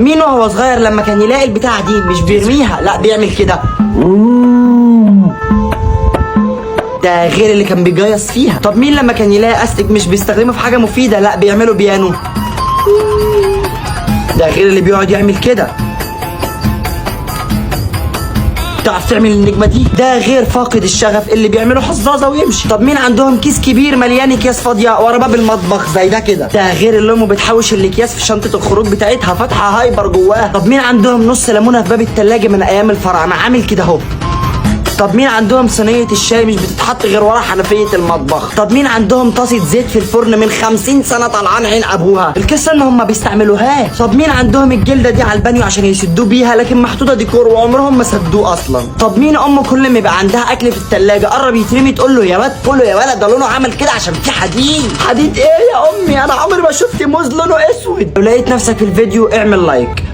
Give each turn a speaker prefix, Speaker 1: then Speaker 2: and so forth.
Speaker 1: مين وهو صغير لما كان يلاقي البتاعة دي مش بيرميها، لا بيعمل كده؟ ده غير اللي كان بيجيص فيها. طب مين لما كان يلاقي استك مش بيستخدمه في حاجة مفيدة، لا بيعمله بيانو؟ ده غير اللي بيقعد يعمل كده. تعرف تعمل النجمة دي؟ ده غير فاقد الشغف اللي بيعملوا حظاظه ويمشي. طب مين عندهم كيس كبير مليان اكياس فاضية ورا باب المطبخ زي ده كده؟ ده غير اللي امه بتحوش الاكياس في شنطه الخروج بتاعتها فاتحة hyper جواها. طب مين عندهم نص ليمونه في باب التلاجة من ايام الفراعنة عامل كده اهو؟ طب مين عندهم صينية الشاي مش بتتحط غير ورا حنفية المطبخ؟ طب مين عندهم طاسة زيت في الفرن من 50 سنة طلعان عين أبوها؟ القصة إن هم ما بيستعملوهاش. طب مين عندهم الجلدة دي على البانيو عشان يسدوه بيها لكن محطوطة ديكور وعمرهم ما سدوه أصلا؟ طب مين أمه كل ما يبقى عندها أكل في التلاجة قرب يترمي تقول له يا واد كله يا ولد ده لونه عمل كده عشان في حديد؟ حديد إيه يا أمي؟ أنا عمري ما شفت موز لونه أسود. لو لقيت نفسك في الفيديو اعمل like.